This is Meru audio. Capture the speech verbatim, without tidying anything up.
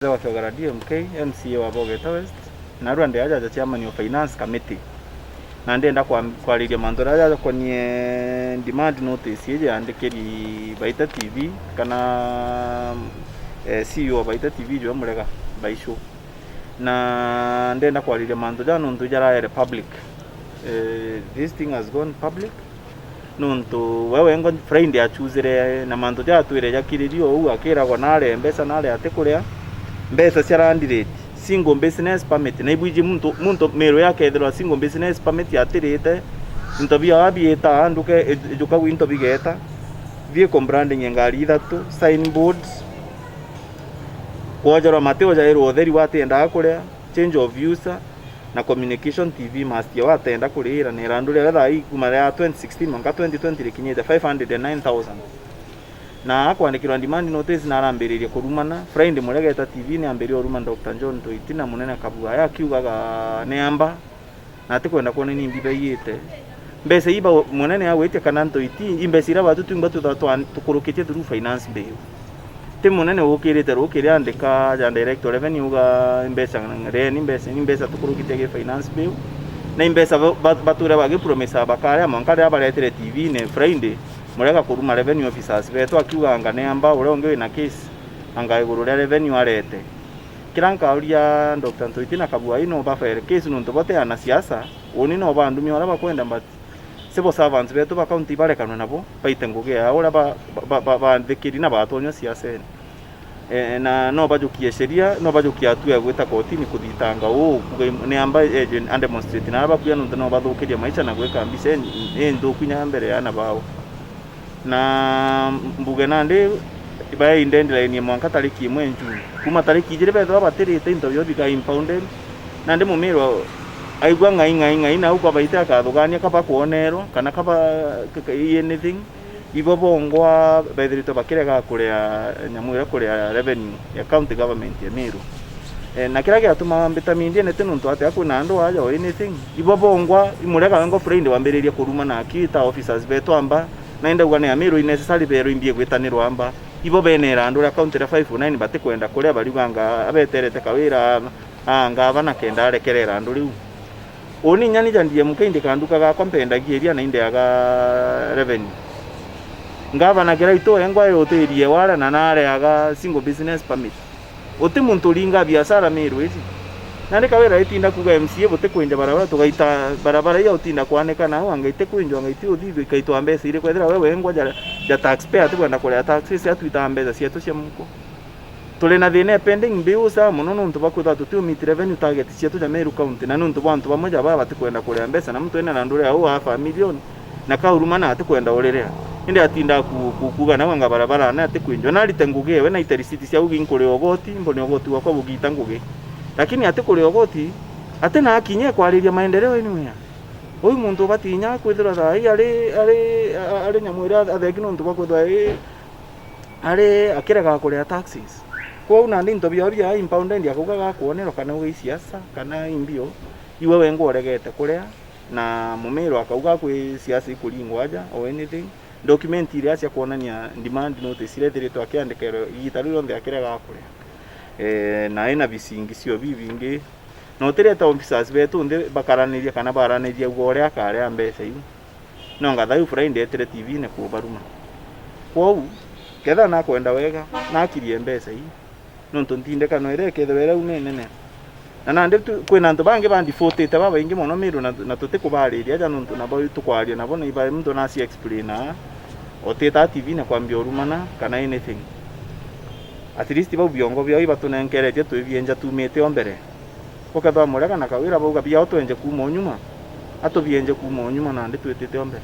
Wa Kiogara D M K, M C A wa Bogeta West, narua ndi aja ja chairman of finance committee. Na ndenda kwa-, kwariria mantu jaria jakonie demand notice iji yandikiri Baita T V kana, eh, C E O wa Baita T V jwe Murega Baishu. Na ndenda kwariria mantu ja nontu jaraere public. Eh, this thing has gone public. Nontu we wengwa Friday achuzire na mantu jatwire jakiririo uu, akiragwa nare mbeca nare atikuria. Mbeca cia land rate, single business permit, na ibwiji muntu, muntu Meru yakethirwa single business permit atirite, into biao abiita nduke, ijuka gwi into bigeta, vehicle branding ya ngari ithatu, signboards, kwojerwa mati ujairwa utheri watiendaga kuria, change of user, na communication T V must ya watenda kuriira, na irandu riawe thaa ii kuma ria twenty sixteen mwanka twenty twenty rikinyite five hundred and nine thousand. Na akwandikirwa demand notice na arambiririe kurumana. Friday Muregeta T V ni ambiririe uruma Doctor John Toiti na Munene Kabuaya akiugaga ni amba na atikwenda kwona ni mbi baiyite. Mbeca ii ba-, Munene agwitia kana Ntoiti, i mbeca iria batu twingwa tutha twa-, tukurukitie through finance bill. Ti Munene ukirite rukiri andika ja director revenue uga mbeca reni, mbeca, ni mbeca tukurukitie gi finance bill. Na i mbeca ba-, ba-, bature bagipromisaga bakaria mwanka riria baretire T V-ini Friday, Murega kuruma revenue officers betu akiuga anga ni amba uria ungi wina case, anga iguru ria revenue arete. Kiria nkauria Doctor Ntoiti na Kabuai no ba file case nontu bo ti ana siasa, uni no bandumia uria bakwenda, but civil servants betu ba county ibarekanwe nabo, baite ngugi yao uria ba-, ba-, ba-, ba-, banthikiri na batonywa siasene. Eh, na no bajukie sheria, no bajukie hatua ya gwita kotini kuthitanga uu, kuga im-, ni amba eje a demonstrate na aria bakuya nontu no bathukirie maisha na gwika mbica in-, inthuku inya mbere ya ana bao. Na mbuge nandi bae in deadline mwanka tariki imwe June. Kuma tariki ijiri bethirwa batirite into bio bika impounded. Nandi Mumiru aigua ng'ai, ng'ai, ng'ai, nau kwa baite akathugania kaba kwonerwa, kana kaba k-, k-, anything. Ibo bongwa bethiritwe bakirega kuria nyamu iria kuria revenue ya county government ya Meru. Eh, na kiria giatuma mbita mindiene ti nontu atia kwina andu aja or anything. Ibo bongwa, i Murega wengwa Friday wambiririe kuruma na akiita officers betu amba, na indauga ni Ameru i necessary beru imbie gwitanirwa amba. Ibo bene irandu ria county ria five oh nine batikwenda kuria bariuganga abeterete Kawira anga aba na kenda arekere irandu riu. Uni inya ni ja D M K ndi kanduka gakwa mpendagia iria na indeaga revenue. Ngavana Kiraitu wengwa eutirie wara na nareaga single business permit. Uti muntu uringa biashara Meru iji. Nandi Kawira itinda kuuga M C A butikwinja barabara, tugaita barabara iya utinda kwanika nau, anga itikwinjwa, anga itiuthithua, ikaitwa mbeca iriku? Ethira we wengwa ja, ja taxpayer atikwenda kuria taxes, atwitaga mbeca cietu cia muko. Turi na thina e pending bills aa mono nontu bwa kwithirwa tutiu meet revenue target cietu ja Meru County, na nontu bwa antu bamwe ja baa batikwenda kuria mbeca, na muntu ene randu ria uu half a million, na kauruma na atikwenda uriria. Indi atinda ku-, ku-, kuuga nau anga barabara na atikwinjwa. Na arite ngugi ewe, na aite risiti cia ugi nkuria ugoti, mbone ugoti bwakwa bugiita ngugi. Lakini atikuria ugoti, ati na haki inya e kwariria maendeleo anywhere. Uyu muntu ubati inya kwithirwa thaa ii ari, ari, a-, ari nyamu iria atheki nontu bwa kwithirwa i, ari akirega kuria taxes. Kwou nandi into biao bia impounded akauga gakwonerwa kana uga i siasa kana imbio, iwe wengwa uregete kuria, na Mumiru akauga kwi siasa ikuringwa aja or anything. Document iria cia kwonania demand notice iria ithiritwe akiandika igita riu rionthe akirega kuria. Eh, na ina bisingisio bibingi. Na utireta officers betu nthi bakaraniria kana baraniria uga uria akaria mbeca iu. No ngatha iu Friday etire T V-ini kubaruma. Kwou, kethira nakwenda wega, nakirie mbeca ii. Nontu ntindikano iria ikethirwa iri au ni nene. Na nandi tu, kwina antu bangi bandifutite babaingi mono Meru na, na tutikubariria aja nontu nabo tukwaria nabo na iba muntu naci explain aa. Utita T V-ini kwambia urumana kana anything. At least bau biongo biao ibatunenkeretie twibienja tumite o mbere. Ukethirwa Murega na Kawira bauga biao twenje kuuma o nyuma, atubienje kuuma o nyuma nandi twitite o mbere.